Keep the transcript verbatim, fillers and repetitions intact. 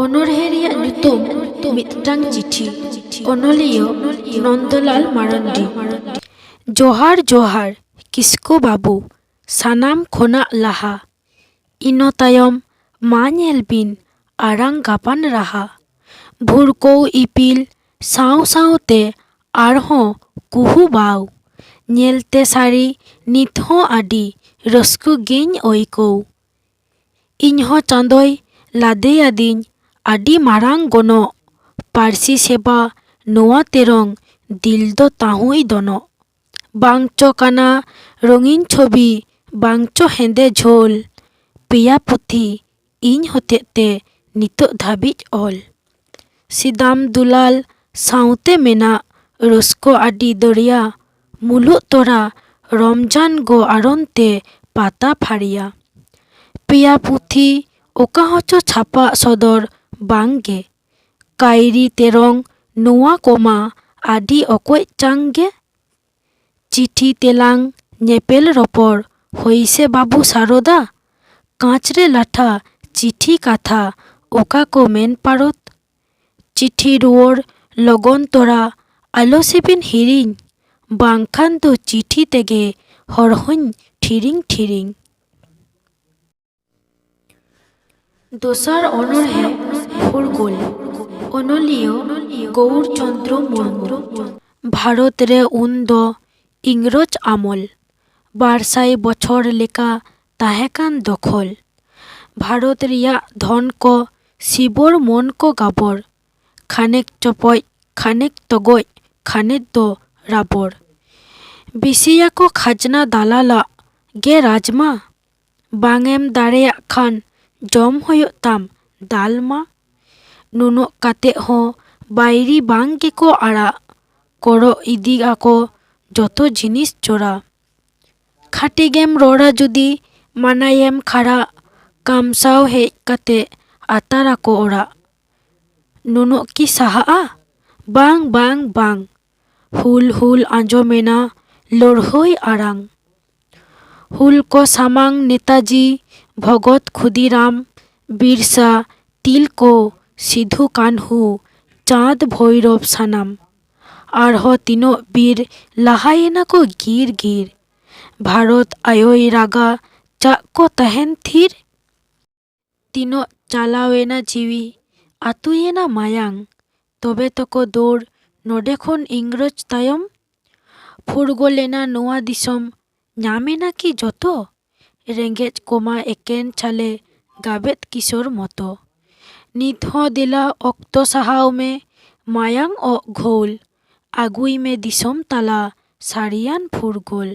ᱚᱱᱚᱬᱦᱮ ᱨᱮᱭᱟᱜ ᱧᱩᱛᱩᱢ ᱢᱤᱫᱴᱟᱝ ᱪᱤᱴᱷᱤ᱾ ᱚᱱᱚᱞᱤᱭᱟᱹ ᱱᱚᱱᱫᱚᱞᱟᱞ ᱢᱟᱨᱟᱱᱰᱤ᱾ ᱡᱚᱦᱟᱨ ᱡᱚᱦᱟᱨ ᱠᱤᱥᱠᱩ ᱵᱟᱹᱵᱩ, ᱥᱟᱱᱟᱢ ᱠᱷᱚᱱᱟᱜ ᱞᱟᱦᱟ᱾ ᱤᱱᱟᱹ ᱛᱟᱭᱚᱢ ᱢᱟ ᱧᱮᱞ ᱵᱤᱱ ᱟᱨᱟᱝ ᱜᱟᱵᱟᱱ ᱨᱟᱦᱟ᱾ ᱵᱷᱩᱨᱠᱟᱹᱣ ᱤᱯᱤᱞ ᱥᱟᱶ ᱥᱟᱶᱛᱮ ᱟᱨᱦᱚᱸ ᱠᱩᱦᱩ ᱵᱟᱣ᱾ ᱧᱮᱞᱛᱮ ᱥᱟᱹᱨᱤ ᱱᱤᱛ ᱦᱚᱸ ᱟᱹᱰᱤ ᱨᱟᱹᱥᱠᱟᱹ ᱜᱮᱧ ᱟᱹᱭᱠᱟᱹᱣ᱾ ᱤᱧᱦᱚᱸ ᱪᱟᱸᱫᱚᱭ ᱞᱟᱫᱮᱭᱟᱫᱤᱧ ᱟᱹᱰᱤ ᱢᱟᱨᱟᱝ ᱜᱚᱱᱚᱜ᱾ ᱯᱟᱹᱨᱥᱤ ᱥᱮᱵᱟ ᱱᱚᱣᱟ ᱛᱮᱨᱚᱝ ᱫᱤᱞ ᱫᱚ ᱛᱟᱦᱩᱸᱭ ᱫᱚᱱᱚᱜ᱾ ᱵᱟᱝ ᱪᱚ ᱠᱟᱱᱟ ᱨᱚᱝᱤᱱ ᱪᱷᱚᱵᱤ, ᱵᱟᱝ ᱪᱚ ᱦᱮᱸᱫᱮ ᱡᱷᱳᱞ᱾ ᱯᱮᱭᱟ ᱯᱩᱛᱷᱤ ᱤᱧ ᱦᱚᱛᱮᱡ ᱛᱮ ᱱᱤᱛᱚᱜ ᱫᱷᱟᱹᱵᱤᱡ ᱚᱞ᱾ ᱥᱤᱫᱟᱢ ᱫᱩᱞᱟᱞ ᱥᱟᱶᱛᱮ ᱢᱮᱱᱟᱜ ᱨᱟᱹᱥᱠᱟᱹ ᱟᱹᱰᱤ ᱫᱚᱨᱭᱟ, ᱢᱩᱞᱩᱜ ᱛᱚᱨᱟ ᱨᱚᱢᱡᱟᱱ ᱜᱚ ᱟᱲᱚᱱ ᱛᱮ ᱯᱟᱛᱟ ᱯᱷᱟᱹᱲᱤᱭᱟ᱾ ᱯᱮᱭᱟ ᱯᱩᱛᱷᱤ ᱚᱠᱟ ᱦᱚᱸᱪᱚ ᱪᱷᱟᱯᱟ ᱥᱚᱫᱚᱨ ᱵᱟᱝ ᱜᱮ᱾ ᱠᱟᱭᱨᱤ ᱛᱮᱨᱚᱝ ᱱᱚᱣᱟ ᱠᱚᱢᱟ ᱟᱹᱰᱤ ᱚᱠᱚᱡ ᱪᱟᱝ ᱜᱮ᱾ ᱪᱤᱴᱷᱤ ᱛᱮᱞᱟᱝ ᱧᱮᱯᱮᱞ ᱨᱚᱯᱚᱲ ᱦᱳᱭ ᱥᱮ ᱵᱟᱹᱵᱩ ᱥᱟᱨᱚᱫᱟ᱾ ᱠᱟᱸᱪ ᱨᱮ ᱞᱟᱴᱷᱟ ᱪᱤᱴᱷᱤ ᱠᱟᱛᱷᱟ ᱚᱠᱟ ᱠᱚ ᱢᱮᱱ ᱯᱟᱨᱚᱛ᱾ ᱪᱤᱴᱷᱤ ᱨᱩᱣᱟᱹᱲ ᱞᱚᱜᱚᱱ ᱛᱚᱨᱟ ᱟᱞᱚ ᱥᱮᱵᱤᱱ ᱦᱤᱲᱤᱧ, ᱵᱟᱝᱠᱷᱟᱱ ᱫᱚ ᱪᱤᱴᱷᱤ ᱛᱮᱜᱮ ᱦᱚᱲ ᱦᱚᱧ ᱴᱷᱤᱨᱤᱝ ᱴᱷᱤᱨᱤᱝ᱾ ᱫᱚᱥᱟᱨ ᱚᱱᱚᱬᱦᱮ ᱯᱷᱩᱨᱜᱟᱹᱞ᱾ ᱚᱱᱚᱞᱤᱭᱟᱹ ᱜᱳᱣᱩᱨ ᱪᱚᱸᱫᱽᱨᱚ ᱢᱩᱨᱢᱩ᱾ ᱵᱷᱟᱨᱚᱛ ᱨᱮ ᱩᱱ ᱫᱚ ᱤᱝᱨᱚᱡᱽ ᱟᱢᱚᱞ ᱵᱟᱨ ᱥᱟᱭ ᱵᱚᱪᱷᱚᱨ ᱞᱮᱠᱟ ᱛᱟᱦᱮᱸ ᱠᱟᱱ ᱫᱚᱠᱷᱚᱞ᱾ ᱵᱷᱟᱨᱚᱛ ᱨᱮᱭᱟᱜ ᱫᱷᱚᱱ ᱠᱚ ᱥᱤᱵᱚᱨ ᱢᱚᱱ ᱠᱚ ᱜᱟᱵᱚᱨ᱾ ᱠᱷᱟᱱᱮᱠ ᱪᱚᱯᱚᱡ, ᱠᱷᱟᱱᱮᱠ ᱛᱚᱜᱚᱡ, ᱠᱷᱟᱱᱮᱠ ᱫᱚ ᱨᱟᱵᱚᱲ᱾ ᱵᱤᱥᱤᱭᱟᱠᱚ ᱠᱷᱟᱡᱽᱱᱟ ᱫᱟᱞᱟᱞᱟᱜ ᱜᱮ ᱨᱟᱡᱽᱢᱟ᱾ ᱵᱟᱝ ᱮᱢ ᱫᱟᱲᱮᱭᱟᱜ ᱠᱷᱟᱱ ᱡᱚᱢ ᱦᱩᱭᱩᱜ ᱛᱟᱢ ᱫᱟᱞ ᱢᱟ᱾ ᱱᱩᱱᱟᱹᱜ ᱠᱟᱛᱮ ᱦᱚᱸ ᱵᱟᱭᱨᱤ ᱵᱟᱝ ᱜᱮᱠᱚ ᱟᱲᱟᱜ᱾ ᱠᱚᱨᱚᱜ ᱤᱫᱤ ᱟᱠᱚ ᱡᱚᱛᱚ ᱡᱤᱱᱤᱥ ᱪᱚᱨᱟ᱾ ᱠᱷᱟᱹᱴᱤ ᱜᱮᱢ ᱨᱚᱲᱟ ᱡᱩᱫᱤ, ᱢᱟᱱᱟᱭᱮᱢ ᱠᱷᱟᱨᱟᱜ᱾ ᱠᱟᱢᱥᱟᱣ ᱦᱮᱡ ᱠᱟᱛᱮ ᱟᱛᱟᱨ ᱟᱠᱚ ᱚᱲᱟᱜ᱾ ᱱᱩᱱᱟᱹᱜ ᱠᱤ ᱥᱟᱦᱟᱜᱼᱟ? ᱵᱟᱝ, ᱵᱟᱝ, ᱵᱟᱝ᱾ ᱦᱩᱞ ᱦᱩᱞ ᱟᱸᱡᱚᱢᱮᱱᱟ ᱞᱟᱹᱲᱦᱟᱹᱭ ᱟᱲᱟᱝ᱾ ᱦᱩᱞ ᱠᱚ ᱥᱟᱢᱟᱝ ᱱᱮᱛᱟᱡᱤ, ᱵᱷᱚᱜᱚᱛ ᱠᱷᱩᱫᱤᱨᱟᱢ, ᱵᱤᱨᱥᱟ, ᱛᱤᱞᱠᱚ, ᱥᱤᱫᱷᱩ ᱠᱟᱹᱱᱦᱩ, ᱪᱟᱸᱫᱽ ᱵᱷᱳᱭᱨᱚᱵ ᱥᱟᱱᱟᱢ᱾ ᱟᱨᱦᱚᱸ ᱛᱤᱱᱟᱹᱜ ᱵᱤᱨ ᱞᱟᱦᱟᱭᱮᱱᱟ ᱠᱚ ᱜᱤᱨ ᱜᱤᱨ᱾ ᱵᱷᱟᱨᱚᱛ ᱟᱭᱳᱭ ᱨᱟᱜᱟ, ᱪᱟᱜ ᱠᱚ ᱛᱟᱦᱮᱱ ᱛᱷᱤᱨ᱾ ᱛᱤᱱᱟᱹᱜ ᱪᱟᱞᱟᱣᱮᱱᱟ ᱡᱤᱣᱤ, ᱟᱹᱛᱩᱭᱮᱱᱟ ᱢᱟᱭᱟᱝ᱾ ᱛᱚᱵᱮ ᱛᱚᱠᱚ ᱫᱟᱹᱲ ᱱᱚᱰᱮ ᱠᱷᱚᱱ ᱤᱝᱨᱮᱡᱽ ᱛᱟᱭᱚᱢ᱾ ᱯᱷᱩᱨᱜᱟᱹᱞᱮᱱᱟ ᱱᱚᱣᱟ ᱫᱤᱥᱚᱢ, ᱧᱟᱢᱮᱱᱟ ᱠᱤ ᱡᱚᱛᱚ? ᱨᱮᱸᱜᱮᱡ ᱠᱚᱢᱟ ᱮᱠᱮᱱ ᱪᱷᱟᱞᱮ, ᱜᱟᱵᱮᱫ ᱠᱤᱥᱳᱨ ᱢᱚᱛᱚ᱾ ᱱᱤᱛ ᱦᱚᱸ ᱫᱮᱞᱟ ᱚᱠᱛᱚ ᱥᱟᱦᱟᱣ ᱢᱮ, ᱢᱟᱭᱟᱝ ᱚᱜ ᱜᱷᱳᱞ᱾ ᱟᱹᱜᱩᱭ ᱢᱮ ᱫᱤᱥᱚᱢ ᱛᱟᱞᱟ, ᱥᱟᱹᱨᱤᱭᱟᱱ ᱯᱷᱩᱨᱜᱟᱹᱞ᱾